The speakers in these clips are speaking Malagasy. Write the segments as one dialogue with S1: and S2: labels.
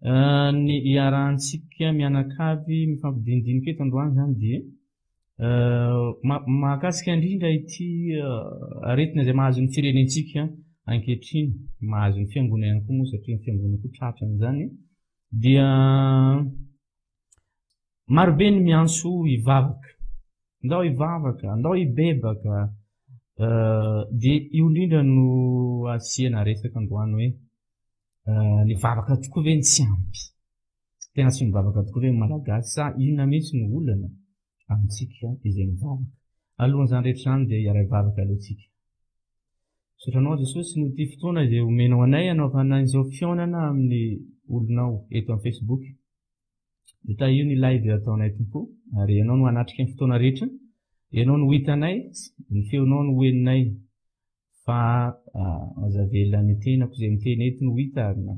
S1: Ny iarahantsika mianakavy mifampidinidinika eto androany izany dia mahakasika indrindra ity aretina izay mahazo ny firenentsika ankehitriny, mahazo ny fiangonana ihany koa moa satria ny fiangonana koa tratran'izany, dia Marobe ny miantso hivavaka. Ndao hivavaka, ndao hibebaka. Dia io indrindra no asiana resaka androany hoe ny vavaka tokoa ve ny tsy ampy? Tena tsy mivavaka tokoa ve ny Malagasy sa inona mihitsy no olana amintsika izay mivavaka? Alohan'izany rehetra izany dia hiara-hivavaka aloha isika. Misaotra Anao Jesosy noho ity fotoana izay omenao anay hanaovana izao fihaonana amin'ny olonao eto amin'ny Facebook. Dia tahio ny live ataonay Tompo ary Ianao no hanatrika ny fotoana rehetra. Ianao no ho hitanay, ny feonao no ho henonay fa aza avela ny tenako izay miteny eto no ho hita ary na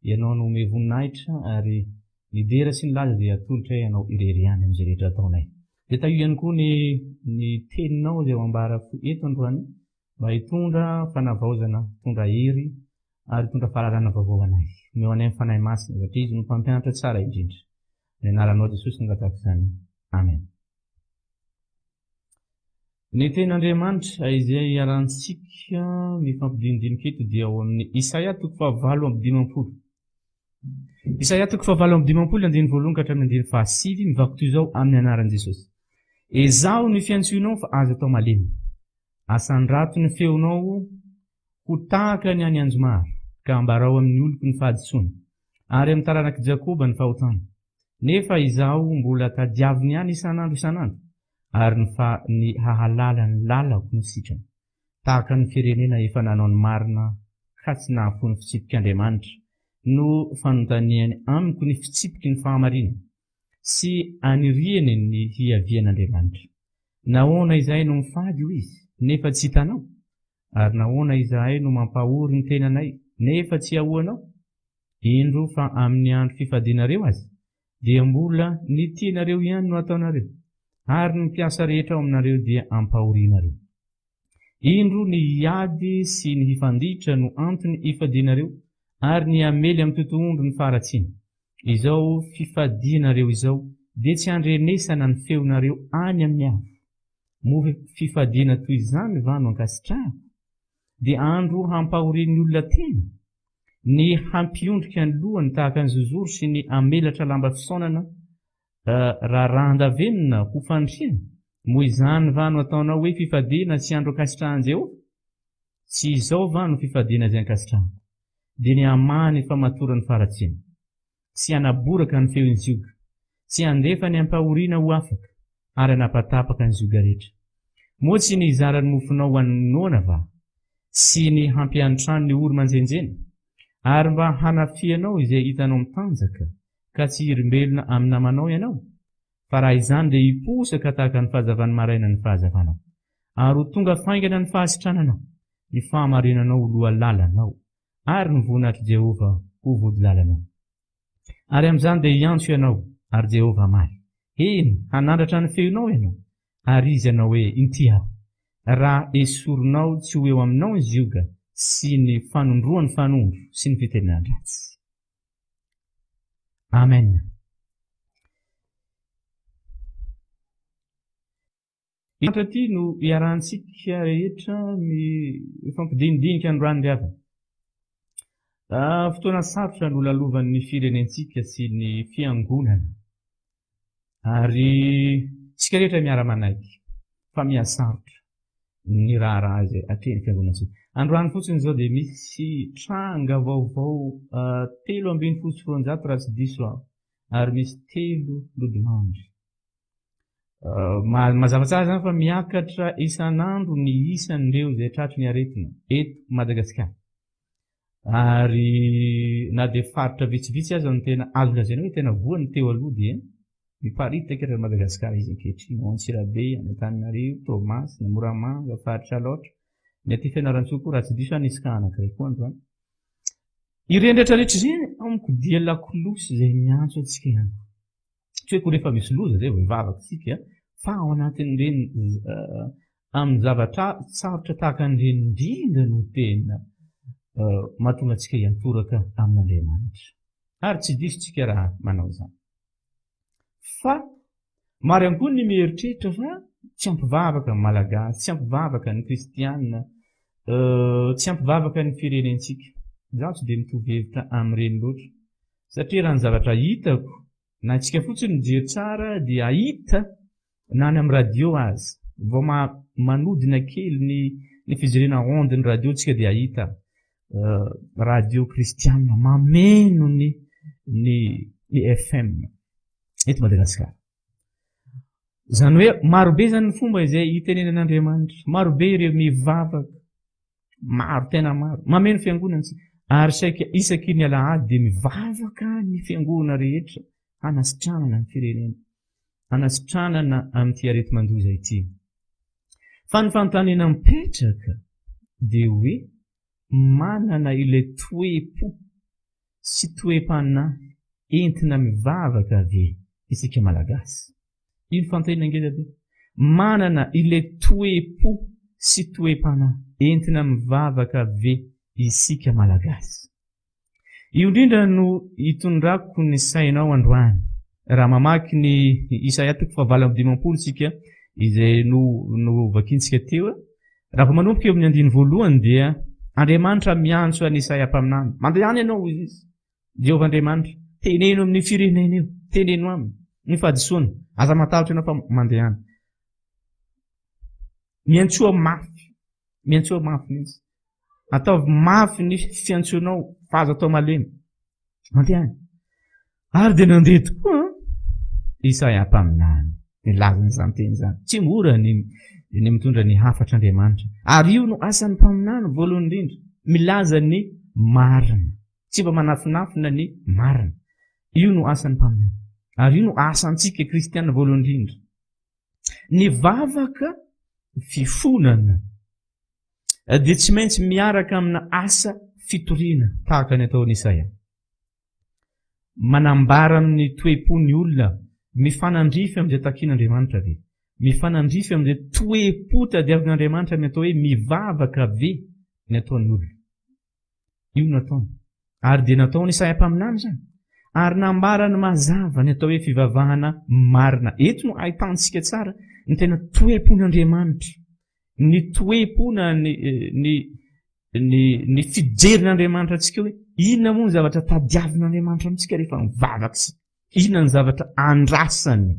S1: Ianao no ome voninahitra ary ny dera sy ny laza dia atolotray Anao irery ihany amin'izay rehetra ataonay. Dia tahio ihany koa ny ny teninao izay ho ambara eto androany mba hitondra fanavaozana, hitondra hery ary hitondra fahalalana vaovao anay. Omeo anay ny Fanahy Masina, satria Izy no Mpampianatra tsara indrindra. Amin'ny anaranao Jesosy no angatahako izany. Amen. Ny tenin'Andriamanitra izay iarahantsika mifampidinidinika eto dia ao amin'ny Isaia toko fahavalo amby dimampolo. Isaia toko fahavalo amby dimampolo andininy voalohany ka hatramin'ny andininy fahasivy mivaky toy izao amin'ny anaran'i Jesosy. Ezaho ny fiantsoinao fa aza atao malemy. Asandrato ny feonao ho tahaka ny any anjomara, ka ambarao amin'ny oloko ny fahadisoany, ary amin'ny taranak'i Jakoba ny fahotany. Nefa Izaho mbola tadiaviny ihany isan'andro isan'andro, ary ny fa ny hahalala ny lalako no sitrany, tahaka ny firenena efa nanao ny marina ka tsy nahafoy ny fitsipik'Andriamanitra, no fanontaniany amiko ny fitsipiky ny fahamarinana, sy aniriany ny hiavian'Andriamanitra. Nahoana izahay no mifady, hoy izy, nefa tsy hitanao? Ary nahoana izahay no mampahory ny tenanay, nefa tsy ahoanao? Indro fa amin'ny andro fifadianareo aza, dia mbola ny tianareo ihany no ataonareo, ary ny mpiasa rehetra ao aminareo dia ampahorianareo. Indro ny hiady sy ny hifanditra no antony ifadianareo, ary ny hamely amin'ny totohondry ny faharatsiana. Izao fifadianareo izao dia tsy handrenesana ny feonareo any amin'ny avo. Moa fifadiana toy izany va no ankasitrahako? Dia andro hampahorian'ny olona tena? Ny hampiondrika ny lohany tahaka ny zozoro sy ny hamelatra lamba fisaonana raharahan-davenona ho fandriana? Moa izany va no ataonao hoe fifadiana sy andro ankasitrahan'i Jehovah? Tsy izao va no fifadiana izay ankasitrahako, dia ny hamaha ny famatoran'ny faharatsiana, sy hanaboraka ny feon'ny zioga, sy handefa ny ampahoriana ho afaka, ary hanapatapaka ny zioga rehetra? Moa tsy ny hizara ny mofonao ho an'ny noana va, sy ny hampiantrano ny ory manjenjena, ary mba hanafihanao izay hitanao mitanjaka, ka tsy hirimbelona amin'ny namanao ianao? Fa raha izany dia hiposaka tahaka ny fahazavan'ny maraina ny fahazavanao, ary ho tonga faingana ny fahasitrananao, ny fahamarinanao ho loha-lalanao, ary ny voninahitr'i Jehovah ho vodilalanao. Ary amin'izany dia hiantso ianao, ary Jehovah hamaly, Eny, hanandratra ny feonao ianao, ary Izy hanao hoe, Inty aho. Raha esorinao tsy ho eo aminao ny zioga sy ny fanondroan'ny fanondro sy ny fitenenan-dratsy. Amen. Ity ity no iarahantsika rehetra mifampidinidinika androany ry havana. Ah, fotoana sarotra no lalovan'ny firenentsika sy ny fiangonana. Ary isika rehetra miara-manaiky fa mihasarotra ny raharaha izay atrehin'ny fiangonantsika. Androany fotsiny izao dia misy tranga vaovao 213 raha tsy diso aho, ary misy telo nodimandry. Mazava tsara izany fa miakatra isan'andro ny isan'ireo izay tratry ny aretina eto Madagasikara. Ary na dia faritra vitsivitsy aza no tena azo lazaina hoe tena voa ny teo aloha dia miparitaka eran'i Madagasikara izy ankehitriny, ao Antsirabe, any Antananarivo, Toamasina, Moramanga, faritra Alaotra, ny aty Fianarantsoa koa raha tsy diso aho nisy cas anankiray koa androany. Ireny rehetra rehetra ireny amiko dia lakolosy izay miantso antsika ihany koa. Tsy hoe koa rehefa misy loza zay vao hivavaka isika fa ao anatin'ireny amin'ny zavatra sarotra tahaka an'ireny indrindra no tena mahatonga antsika hiantoraka amin'Andriamanitra. Ary tsy diso tsika raha manao izany. Fa maro ihany koa ny mieritreritra fa tsy ampy vavaka ny Malagasy, tsy ampy vavaka ny Kristianina, tsy ampy vavaka ny firenentsika. Izaho tsy dia mitovy hevitra amin'ireny loatra. Satria raha ny zavatra hitako, na isika fotsiny mijery tsara dia hahita na any amin'ny radio aza. Vao manodina kely ny ny fijerena onde ny radio tsika dia hahita radio kristiana mameno ny ny ny FM eto Madagasikara. Izany hoe marobe izany ny fomba izay hitenenan'Andriamanitra, marobe ireo mivavaka, maro tena maro, mameno fiangonana isika ary saika isaky ny alahady dia mivavaka ny fiangonana rehetra hanasitranana ny firenena, hanasitranana amin'ity areti-mandoza ity. Fa ny fanontaniana mipetraka dia hoe manana ilay toe-po sy toe-panahy entina mivavaka ve isika Malagasy? Io ny fanontaniana ngeza be. Manana ilay toe-po sy toe-panahy entina mivavaka ve isika Malagasy? Io indrindra no itondrako ny sainao androany. Raha mamaky ny Isaia toko fahavalo amby 50 isika, izay no novakintsika teo, raha vao manomboka eo amin'ny andininy voalohany dia Andriamanitra miantso an'i Isaia mpaminany. Mandehana ianao, hoy izy. Jehovah Andriamanitra, teneno amin'ny firenena io, teneno aminy ny fahadisoana. Aza matahotra ianao fa mandehana. Miantsoa mafy. Miantsoa mafy mihitsy. Ataovy mafy ny fiantsoanao fa aza atao malemy. Mandehana. Ary dia nandeha tokoa Isaia mpaminany nilaza an'izany teny izany. Tsy mora ny ny mitondra ny hafatr'Andriamanitra. Ary io no asan'ny mpaminany voalohany indrindra, milaza ny marina. Tsy mba manafinafina ny marina. Io no asan'ny mpaminany. Ary io no asantsika kristiana voalohany indrindra. Ny vavaka fifonana dia tsy maintsy miaraka amina asa fitoriana tahaka ny ataon'i Isaia. Manambara amin'ny toe-po ny olona mifanandrify amin'izay takian'Andriamanitra ve? Mifanandrify amin'izay toe-po tadiavin'Andriamanitra amin'ny atao hoe mivavaka ve ny ataon'ny olona? Io no ataony. Ary dia nataon'i Isaia mpaminany izany. Ary nambarany mazava ny atao hoe fivavahana marina. Eto no ahitantsika tsara ny tena toe-pon'Andriamanitra. Ny toe-po na ny, ny, ny, ny fijerin'Andriamanitra antsika hoe inona moa ny zavatra tadiavin'Andriamanitra amintsika rehefa mivavaka isika. Inona ny zavatra andrasany?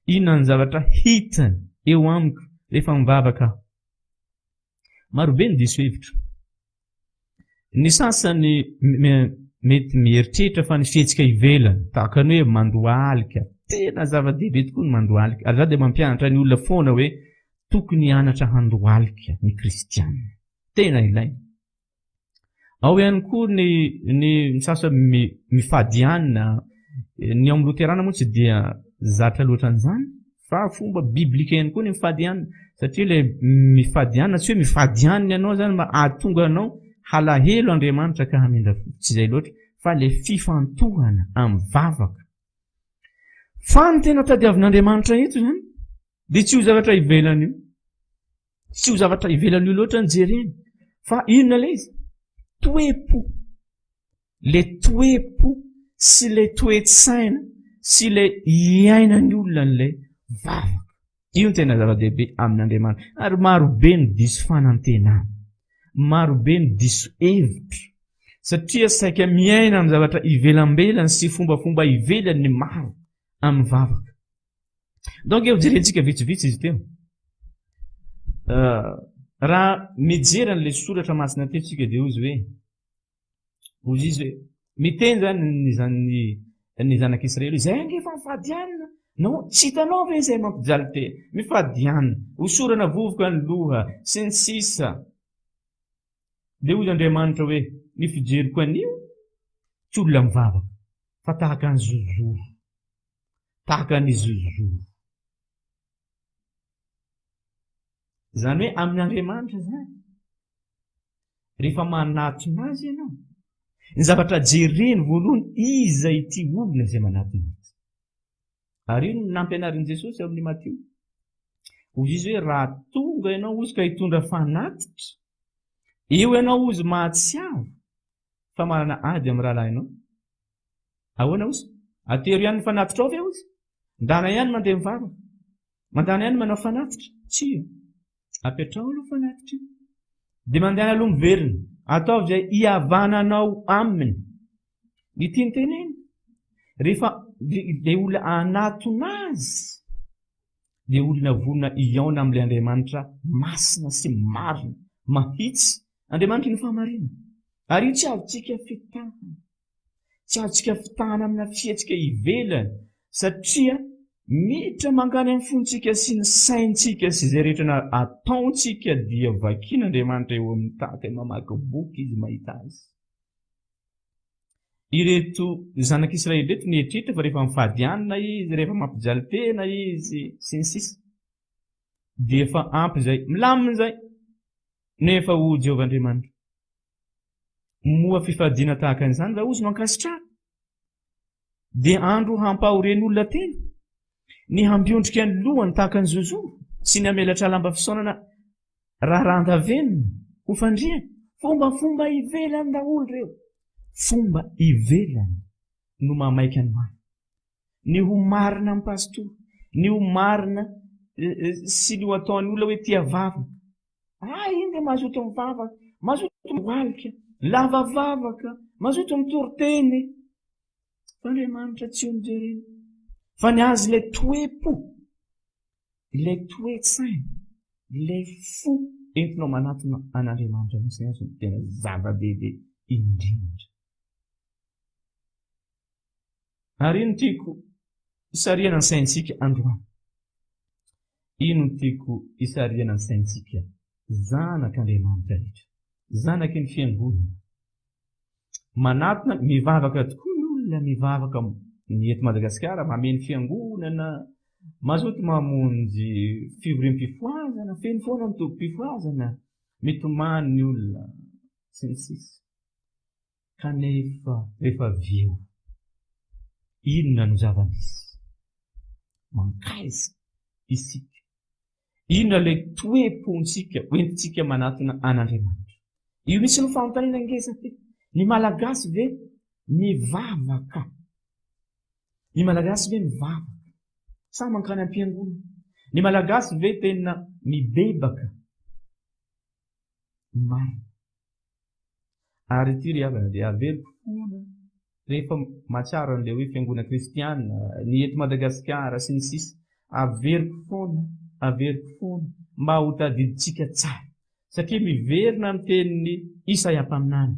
S1: Inona ny zavatra hitany eo amiko rehefa mivavaka aho? Marobe ny diso hevitra. Ny sasany mety mieritreritra fa ny fihetsika ivelany, tahaka ny hoe mandohalika, tena zava-dehibe tokoa ny mandohalika. Ary za dia mampianatra ny olona foana hoe tokony hianatra handohalika ny kristiana. Tena ilaina. Ao ihany koa ny ny sasany mifady hanina, ny ao amin'ny loterana moa tsy dia zatra loatra an'izany fa fomba biblika ihany koa ny mifady hanina satria ilay mifady hanina tsy hoe mifady hanina ianao zany mba hahatonga anao halahelo Andriamanitra ka hamindra fo, tsy izay loatra fa ilay fifantohana amin'ny vavaka. Fa ny tena tadiavin'Andriamanitra eto izany dia tsy io zavatra ivelany io. Tsy ho zavatra ivelan'io loatra ny jerena fa inona ilay izy? Toe-po. Le toe-po sy le toe-tsaina sy le iainan'ny olona an'ilay vavaka. Io no tena zava-dehibe amin'Andriamanitra. Ary marobe ny diso fanantenana. Marobe ny diso hevitra. Satria saika miaina amin'ny zavatra ivelambelany sy fombafomba ivelany ny maro amin'ny vavaka. Donc eo jerentsika vitsivitsy izy teo. Euh, raha mijery an'ilay soratra masina teo tsika dia hozy hoe hozy izy hoe miteny zany ny zany ny zanak'Israely izay ange efa mifady hanina no tsy hitanao ve izay mampijaly tena mifady hanina hosorana vovoka ny loha sy ny sisa dia hozy Andriamanitra hoe ny fijeriko an'io tsy olona mivavaka fa tahaka ny zozoro tahaka ny zozoro. Izany hoe amin'Andriamanitra izany, rehefa manatona azy ianao, ny zavatra jereny voalohany, iza ity olona izay manatona azy? Ary io no nampianarin'i Jesosy ao amin'ny Matio. Hoy izy hoe raha tonga ianao hozy ka hitondra fanatitra, eo ianao hozy mahatsiaro fa manana ady amin'ny rahalahinao. Ahoana ozy? Atero ihany ny fanatitrao ve ozy? Ndana ihany mandeha mivavaka? Mandana ihany manao fanatitra? Tsia. Apetraho aloha fanatitra io. Dia mandehana aloha miverina. Ataovy izay hihavananao aminy. Ny tiany tenenina, rehefa ilay olona hanatona azy, dia olona vonona hihaona amin'ilay Andriamanitra masina sy marina, mahitsy, Andriamanitry ny fahamarinana. Ary io tsy azontsika fitahana. Tsy azontsika fitahana amina fihetsika ivelany, satria miditra mankany amin'ny fontsika sy ny saintsika sy izay rehetra ataontsika dia vakian'Andriamanitra eo amin'ny tahaka ny mamaky boky izy mahita azy. Ireto zanak'Israely ireto nieritreritra fa rehefa mifady hanina izy, rehefa mampijaly tena izy, sy ny sisa, dia efa ampy izay, milamina izay. Nefa hoy Jehovah Andriamanitra, Moa fifadiana tahaka an'izany va hozy no ankasitrahako? Dia andro hampahoren'olona tena, ny hampiondrika ny lohany tahaka ny zozoro sy ny hamelatra lamba fisaonana raharahan-davenona ho fandriana. Fombafomba ivelany daholo ireo. Fomba ivelany no mahamaika ny maro. Ny ho marina amin'ny pastora, ny ho marina sy ny ho ataon'ny olona hoe tia vavaka. Ah, iny dia mazoto mivavaka, mazoto mialika, lava vavaka, mazoto mitory teny. Fa Andriamanitra tsy io no jereny. Fa ny azy ilay toe-po, ilay toe-tsaina, ilay fo entinao manatona an'Andriamanitra mihitsy ny azy no tena zava-dehibe indrindra. Ary ino tiako hisarihana ny saintsika androany? Ino no tiako hisarihana ny saintsika zanak'Andriamanitra rehetra, zanaky ny fiangonana? Manatona, mivavaka tokoa ny olona, mivavaka ny eto Madagasikara, mameno fiangonana, mazoto mamonjy fivoriam-pifohazana, feno foana ny tobim-pifohazana, mitomany ny olona, sy ny sisa. Kanefa rehefa avy eo, inona no zava-misy? Mankaiza isika? Inona ilay toe-pontsika hoentintsika manatona an'Andriamanitra? Io mihitsy no fanontaniana ngeza be. Ny Malagasy ve mivavaka? Ny Malagasy ve mivavaka? Sa mankany am-piangonana? Ny Malagasy ve tena mibebaka? Marina. Ary ity ry havana dia averiko foana rehefa mahatsiaro an'ilay hoe fiangonana kristiana, ny eto Madagasikara sy ny sisa, averiko foana, averiko foana mba ho tadidintsika tsara. Satria miverina amin'ny tenin'i Isaia mpaminany.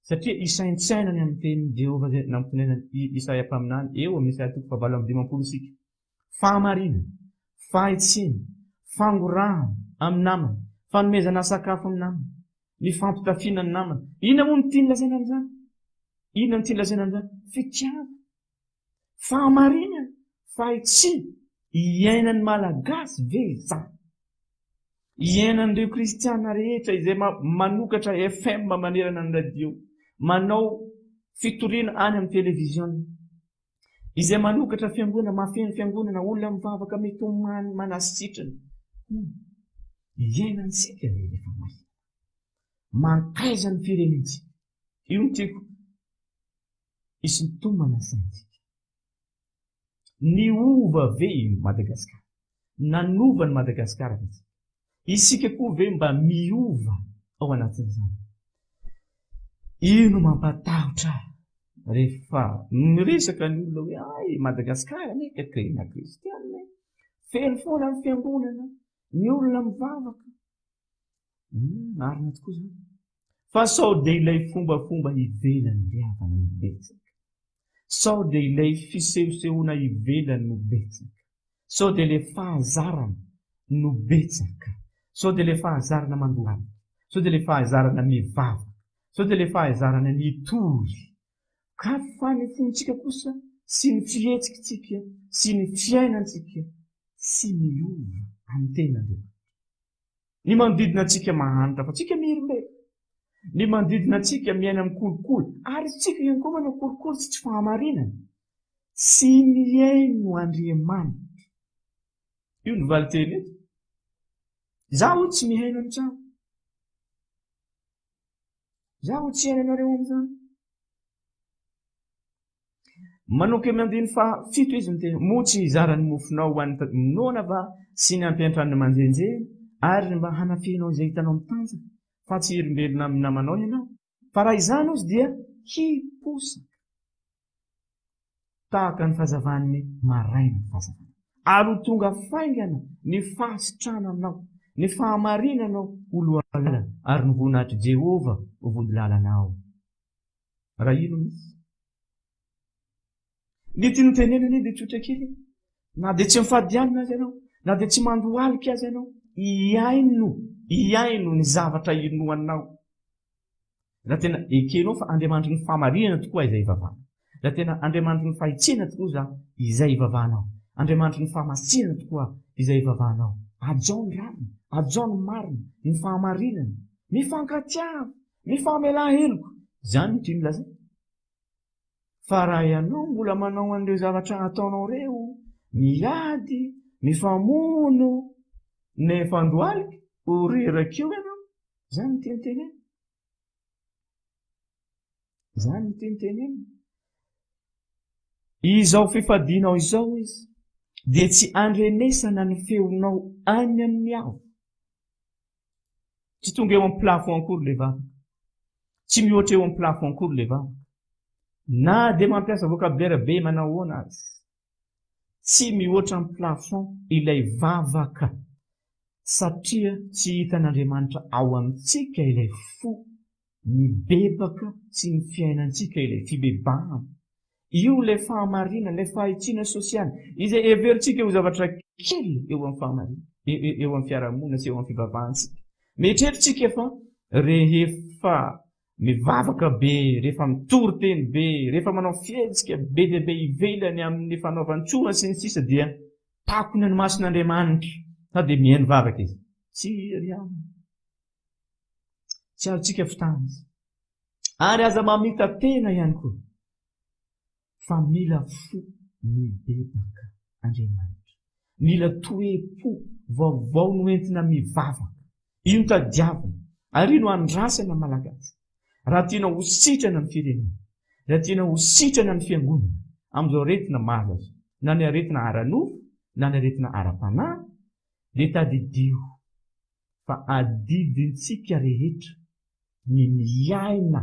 S1: Satria isaintsaina ny amin'ny tenin'i Jehovah izay nampitonenan'i Isaia mpaminany eo amin'ny Isaia toko fahavalo amby 50 isika. Fahamarinana, fahitsiana, fangorahana amin'ny namana, fanomezana sakafo amin'ny namana, ny fampitafiana ny namana. Inona moa no tiany lazaina amin'izany? Inona no tiany lazaina amin'izany? Fitiavana, fahamarinana, fahitsiana. Iainan'ny Malagasy ve izany? Iainan'ireo kristiana rehetra izay manokatra FM manerana ny radio, manao fitoriana any amin'ny televiziona. Izay manokatra fiangonana, mahafeno fiangonana, olona mivavaka mitomany manasitrana. Hono, iainantsika ve ilay famarinana? Mankaiza ny firenentsika? Io no tiako hisintomana ny saintsika. Niova ve i Madagasikara? Nanova an'i Madagasikara ve isika? Isika koa ve mba miova ao anatin'izany? Io no mampatahotra ahy rehefa miresaka ny olona hoe ay Madagasikara anie ka tena kristianina e! Feno foana ny fiangonana, ny olona mivavaka. Hmm, marina tokoa izany. Fa sao dia ilay fombafomba ivelany ry havana no betsaka. Sao dia ilay fisehosehoana ivelany no betsaka. Sao dia ilay fahazarana no betsaka. Sao dia ilay fahazarana mandohalika. Sao dia ilay fahazarana mivavaka. Sao dia ilay fahazarana mitory. Ka fa ny fontsika kosa sy ny fihetsikitsika sy ny fiainantsika tsy miova amin'ny tenin'Andriamanitra. Ny manodidina antsika mahantra fa tsika mihirim-be. Ny manodidina antsika miaina amin'ny kolikoly ary isika ihany koa manao kolikoly sy tsy fahamarinana. Tsy mihaino Andriamanitra. Io no valinteny eto. Izaho tsy mihaino an'izany. Izaho tsy haino anareo amin'izany. Manomboka eo amin'ny andininy fahafito izy miteny, Moa tsy hizara ny mofonao ho an'ny noana va sy ny hampiantrano ny manjenjena, ary ny mba hanafihinao izay hitanao mitanjaka, fa tsy hirombelona amin'ny namanao ianao? Fa raha izany ozy dia hiposaka tahaka ny fahazavan'ny maraina ny fahazavana, ary ho tonga faingana ny fahasitrananao, ny fahamarinanao ho lohalalana, ary ny voninahitr'i Jehovah ho vodilalanao. Raha inona izy? Ny tiany hotenenina anie dia tsotra kely e. Na dia tsy mifady hanina aza ianao, na dia tsy mandohalika aza ianao, hihaino, hihaino ny zavatra inoanao. Raha tena ekenao fa Andriamanitry ny fahamarinana tokoa izay ivavahana, raha tena Andriamanitry ny fahitsiana tokoa za izay ivavahanao, Andriamanitry ny fahamasinana tokoa izay ivavahanao, hajao ny rariny, hajao ny marina, ny fahamarinana, mifankatiava, mifamelà heloka. Izany no tiany lazaina. Fa raha ianao mbola manao an'ireo zavatra ataonao ireo, miady, mifamono, nefa andohalika, ho reraka eo ianao. Izany no tiany tenenina. Izany no tiany tenenina. Izao fifadianao izao izy, dia tsy andrenesana ny feonao any amin'ny avo. Tsy tonga eo amin'ny plafond akory ilay vavaka. Tsy mihoatra eo amin'ny plafond akory ilay vavaka. Na dia mampiasa vocabulaire be manao ahoana aza. Tsy mihoatra amin'ny plafond ilay vavaka satria tsy hitan'Andriamanitra ao amintsika ilay fo mibebaka sy ny fiainantsika ilay fibebahana. Io ilay fahamarinana, ilay fahitsiana sosialy izay heverintsika ho zavatra kely eo amin'ny fahamarinana, eo amin'ny fiarahamonina sy eo amin'ny fivavahantsika. Mieritreritra isika fa rehefa mivavaka be, rehefa mitory teny be, rehefa manao fihetsika be dia be ivelany amin'ny fanaovan-tsoa sy ny sisa dia takona ny mason'Andriamanitra sa dia mihaino vavaka izy. Tsia ry havana. Tsy azontsika fitahana izy. Ary aza mamita-tena ihany koa fa mila fo mibebaka Andriamanitra. Mila toe-po vaovao no entina mivavaka. Io no tadiavina ary io no andrasana Malagasy. Raha tianao ho sitrana ny firenena, raha tianao ho sitrana ny fiangonana amin'izao aretina mahazo azy, na ny aretina ara-nofo na ny aretina ara-panahy, dia tadidio fa adidintsika rehetra ny miaina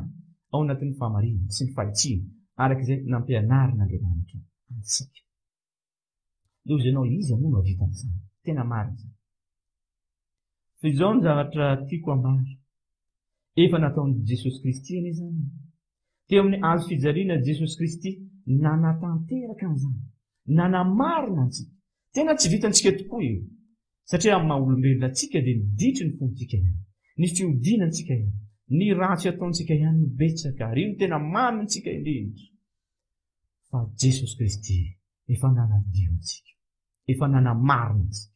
S1: ao anatin'ny fahamarinana sy ny fahitsiana araka izay nampianarin'Andriamanitra antsika. Dia hoy ianao, iza moa no hahavita an'izany? Tena marina izany. Fa izao ny zavatra tiako ambara. Efa nataon'i Jesosy Kristy anie izany. Teo amin'ny hazo fijaliana Jesosy Kristy nanatanteraka an'izany, nanamarina antsika. Tena tsy vitantsika tokoa io. Satria amin'ny maha olombelona antsika dia ny ditry ny fontsika ihany, ny fihodinantsika ihany, ny ratsy ataontsika ihany no betsaka ary io no tena mamintsika indrindra. Fa Jesosy Kristy efa nanadio antsika, efa nanamarina antsika.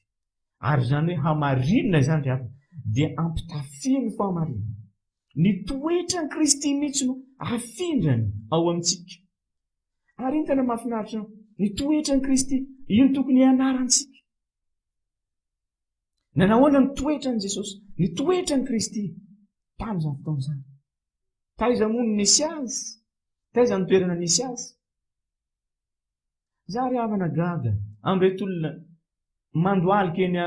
S1: Ary izany hoe hamarinina izany ry havana dia ampitafiany fahamarinana. Ny toetran'i Kristy mihitsy no afindrany ao amintsika. Ary iny tena mahafinaritra, ny toetran'i Kristy, io no tokony hianarantsika. Nanahoana ny toetran'i Jesosy, ny toetran'i Kristy tamin'izany fotoana izany? Taiza moa no nisy azy? Taiza ny toerana nisy azy? Za ry havana gaga amin'ireto olona mandohalika eny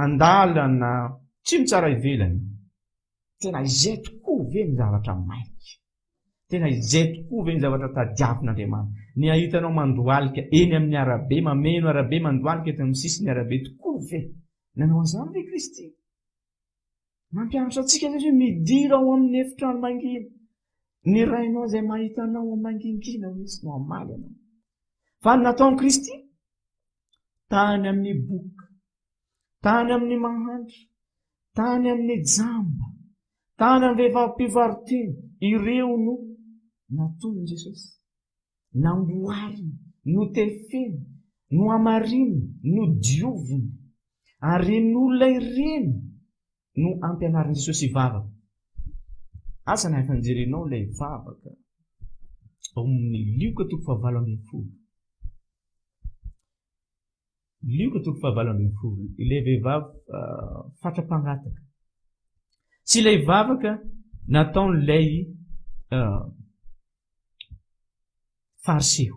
S1: an-dalana tsy mitsara ivelany. Tena izay tokoa ve ny zavatra maika? Tena izay tokoa ve ny zavatra tadiavin'Andriamanitra? Ny hahita anao mandohalika eny amin'ny arabe, mameno arabe, mandohalika eto amin'ny sisin'ny arabe tokoa ve? Nanao an'izany ve Kristy? Mampianatra antsika Jesosy hoe midira ao amin'ny efitrano mangina. Ny Rainao izay mahita anao ao mangingina hoy Izy no hamaly anao. Fa ny nataon'i Kristy tany amin'ny boka, tany amin'ny mahantra, tany amin'ny jamba, tany amin'ny vehivavy mpivaro-tena, ireo no nataon'i Jesosy. Namboariny, notefeny, nohamarininy, nodioviny. Ary ireny olona ireny no ampianarin'i Jesosy hivavaka. Asa na efa nijerenao ilay vavaka ao amin'ny Lioka toko fahavalo ambin'ny folo. Lioka toko fahavalo ambin'ny folo, ilay vehivavy fatra-pangataka sy ilay vavaka nataon'ilay. Fariseo.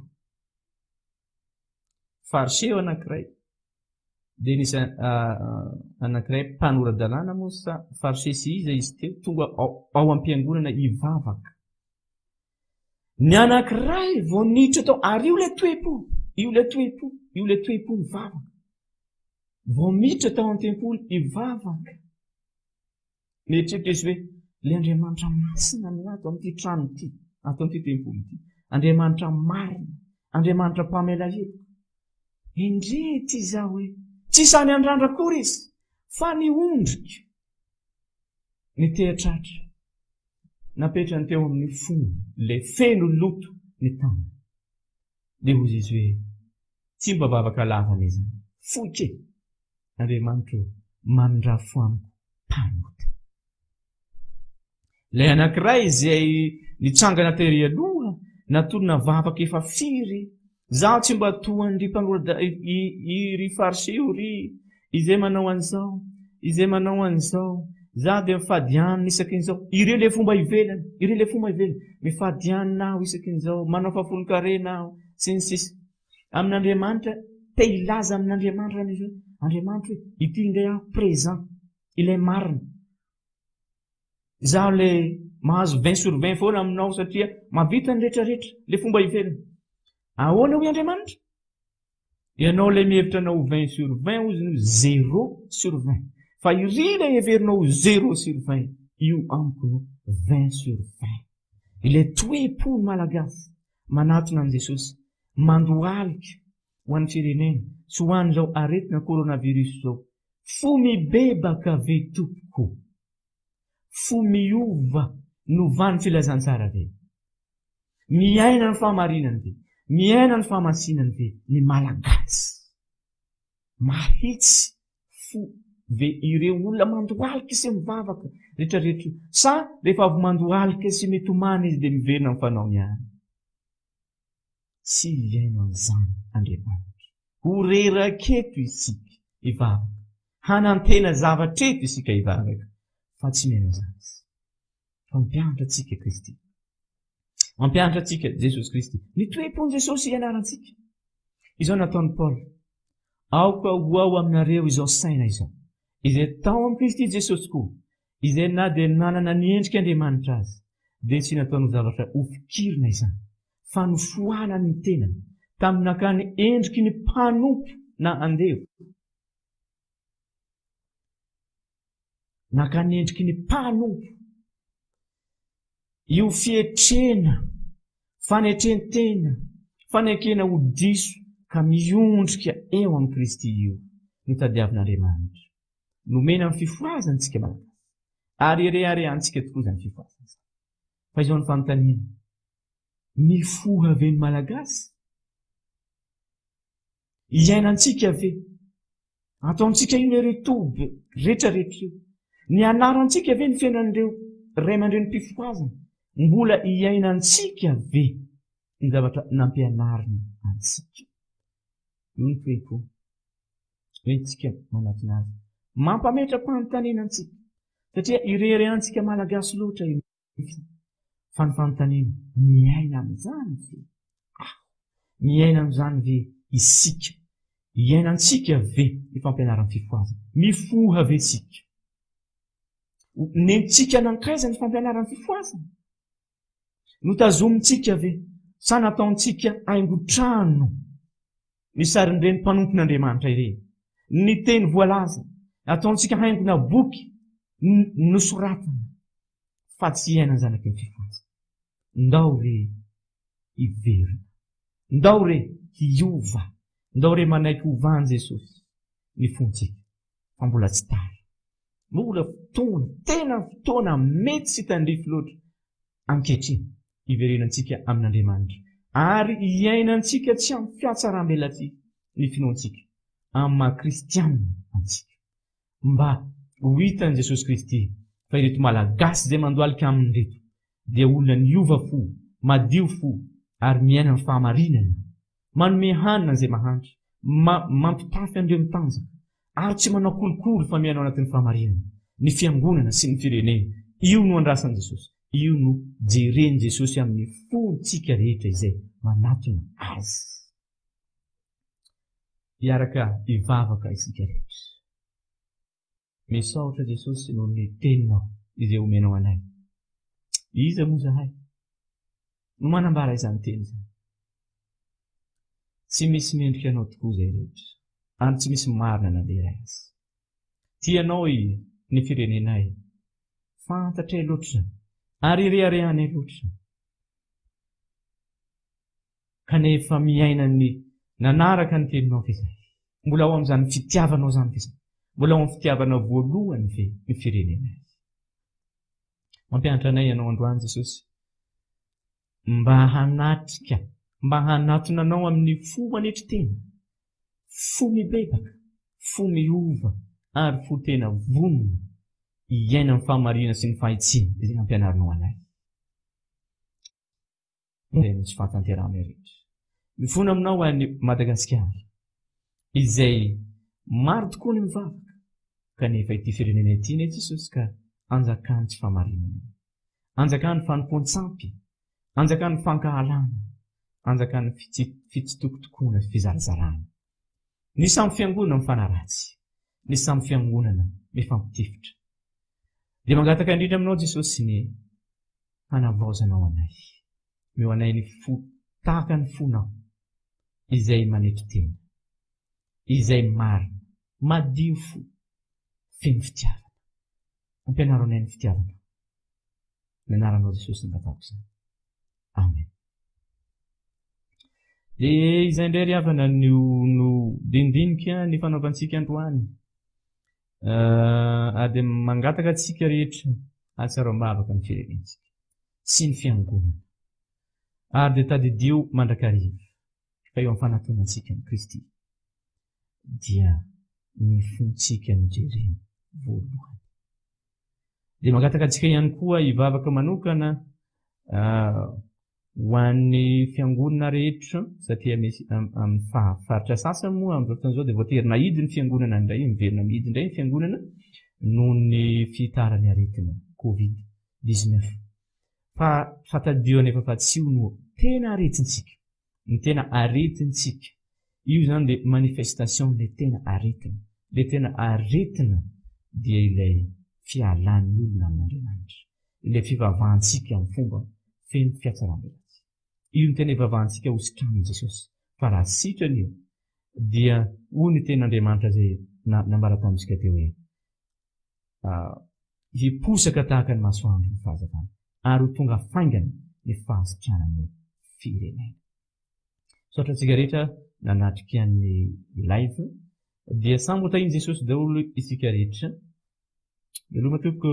S1: Fariseo anankiray, dia nisy anankiray mpanora-dalàna moa sa Fariseo sy iza izy teo, tonga ao am-piangonana hivavaka. Ny anankiray vao niditra tao, ary io ilay toe-po, io ilay toe-po, io ilay toe-po mivavaka. Vao miditra tao an-tempoly hivavaka. Mieritreritra izy hoe, Ilay Andriamanitra masina no ato amin'ity trano ity, ato amin'ity tempoly ity. Andriamanitra marina, Andriamanitra mpamela heloka. Endrey ity izaho hoe, tsy sahy niandrandra akory izy, fa niondrika, niteha-tratra, napetrany teo amin'ny fony ilay feno loto ny tanany. Dia hoy izy hoe, Tsy mba vavaka lava anie izany. Fohy kely. Andriamanitra ô, mandrafo amiko mpanota. Ilay anankiray izay nitsangana tery aloha, natorona vavaka efa firy, Zaho tsy mba toa an-dry mpanora i ry fariseo ry, izay manao an'izao, izay manao an'izao, zaho dia mifady hanina isaky n'izao. Ireo ilay fomba ivelany, ireo ilay fomba ivelany. Mifady hanina aho isaky n'izao, manao fahafolon-karena aho, sy ny sisa. Amin'Andriamanitra, te hilaza amin'Andriamanitra izany izy hoe, Andriamanitra hoe, ity indray aho présent, ilay marina. Izaho ilay mahazo 20 sur 20 foana aminao satria mahavita ny rehetrarehetra, ilay fomba ivelany. Ahoana hoy Andriamanitra? Ianao ilay mihevitra anao ho 20 sur 20 hozy no 0 sur 20. Fa iry ilay heverinao ho 0 sur 20, io amiko no 20 sur 20. Ilay toe-po ny Malagasy manatona an'i Jesosy, mandohalika ho an'ny firenena sy ho an'izao aretina coronavirus izao. Fo mibebaka ve tompoko? Fo miova novan'ny filazantsara ve? Miaina ny fahamarinany ve? Miaina ny fahamasinany ve ny Malagasy? Mahitsy fo ve ireo olona mandohalika sy mivavaka rehetrarehetra io? Sa rehefa avy mandohalika sy mitomany izy dia miverina amin'ny fanaony ihany? Tsy hihaino an'izany Andriamanitra. Ho reraka eto isika hivavaka, hanantena zavatra eto isika hivavaka, fa tsy mihaino an'izany Izy. Fa mampianatra antsika Kristy. Mampianatra antsika Jesosy Kristy. Ny toe-pon'i Jesosy ianarantsika. Izao nataon'i Paoly. Aoka ho ao aminareo izao saina izao, izay tao amin'i Kristy Jesosy koa, izay na dia nanana ny endrik'Andriamanitra aza, dia tsy nataony ho zavatra hofikirina izany, fa nofoanany ny tenany, tamin'ny nakany endriky ny mpanompo na andevo. Naka ny endriky ny mpanompo. Io fietrena, fanetren-tena, fanekena ho diso ka miondrika eo amin'i Kristy io no tadiavin'Andriamanitra. Nomena ny fifohazana isika Malagasy ary ireharehantsika tokoa izany fifohazana izany. Fa izao ny fanontaniana, mifoha ve ny Malagasy? Iainantsika ve? Ataontsika inona ireo toby rehetrarehetra ireo? Nianarantsika ve ny fiainan'ireo ray aman-drenim-pifohazana? Mbola iainantsika ve ny zavatra nampianarina antsika? Io ny toe-po hoentintsika manatona azy. Mampametra-panontaniana antsika satria ireharehantsika Malagasy loatra io. Fa ny fanontaniana, miaina amin'izany ve aho? Miaina amin'izany ve isika? Iainantsika ve ny fampianaran'ny fifohazana? Mifoha ve isika? Nentintsika nankaiza ny fampianaran'ny fifohazana? Notazomintsika ve sa nataontsika haingon-trano ny sarin'ireny mpanompon'Andriamanitra ireny? Ny teny voalaza, nataontsika haingona boky nosoratana fa tsy hiaina ny zanaky ny fifohazana. Ndao re hiverina. Ndao re hiova. Ndao re manaiky hovan'i Jesosy ny fontsika fa mbola tsy tara. Mbola fotoana, tena fotoana mety sy tandrify loatra ankehitriny hiverenantsika amin'Andriamanitra ary hiainantsika tsy amin'ny fihatsaram-belatsihy ny finoantsika amin'ny maha kristianina antsika. Mba ho hitan'i Jesosy Kristy fa ireto Malagasy izay mandohalika aminy ireto dia olona niova fo, madio fo ary miaina ny fahamarinana, manome hanina an'izay mahantra, ma mampitafy an'ireo mitanjaka ary tsy manao kolikoly fa miaina ao anatin'ny fahamarinana ny fiangonana sy ny firenena. Io no andrasan'i Jesosy. Io no jeren'i Jesosy amin'ny fontsika rehetra izay manatona Azy. Hiaraka hivavaka isika rehetra. Misaotra Jesosy noho ny teninao izay omenao anay. Iza moa zahay no manambara izany teny izany? Tsy misy mendrika anao tokoa izay rehetra, ary tsy misy marina na dia iray aza. Tianao ny firenenay, fantatray loatra ary ireharehanay loatra. Kanefa miaina ny nanaraka ny teninao ve izahay? Mbola ao amin'izany fitiavanao izany ve izahay? Mbola ao amin'ny fitiavana voalohany ve ny firenenay? Mampianatra anay ianao androany Jesosy mba hanatrika, mba hanatona anao amin'ny fo manetry tena, fo mibebaka, fo miova ary fo tena vonona hiaina amin'ny fahamarinana sy ny fahitsiana izay nampianarinao anay. Ireny tsy fahatanterahana rehetra. Mifona aminao any Madagasikara izay maro tokoa ny mivavaka kanefa ity firenena ity anie Jesosy ka anjakan'ny tsy fahamarinana, anjakan'ny fanompoan-tsampy, anjakan'ny fankahalana, anjakan'ny fitsitokotokoana sy fizarazarana. Ny samy fiangonana mifanaratsy, ny samy fiangonana mifampitifitra. Dia mangataka indrindra aminao Jesosy ny hanavaozanao anay. Omeo anay ny fo tahaka ny fonao, izay manetry tena, izay marina, madio fo, feno fitiavana. Ampianaro anay ny fitiavanao. Ny anaranao Jesosy no angatahako izany. Amen. Dia izay indray ry havana no no dinidinika ny fanaovantsika androany. Ary dia mangataka antsika rehetra hahatsiaro am-bavaka ny firenentsika sy ny fiangonana. Ary dia tadidio mandrakariva fa eo amin'ny fanatonantsika an'i Kristy dia ny fontsika no jereny voalohany. Dia mangataka antsika ihany koa hivavaka manokana Ho an'ny fiangonana rehetra, satria misy amin'ny faritra sasany moa amin'izao fotoana izao dia voatery nahidy ny fiangonana indray, miverina mihidy indray ny fiangonana noho ny fihitaran'ny aretina covid 19. Fa fatadio anefa fa tsy io no tena aretintsika. Ny tena aretintsika, io izany dia manifestation ilay tena aretina. Ilay tena aretina dia ilay fialan'ny olona amin'Andriamanitra. Ilay fivavahantsika amin'ny fomba feno fihatsaram-belatsihy. Io no tena ivavahantsika ho sitranin'i Jesosy. Fa raha sitrana io, dia hoy ny tenin'Andriamanitra izay nambara tamintsika teo hoe, Hiposaka tahaka ny masoandro ny fahazavana, ary ho tonga faingana ny fahasitranan'ny firenena. Misaotra antsika rehetra nanatrika ny live. Dia samy ho tahian'i Jesosy daholo isika rehetra. Veloma tompoko.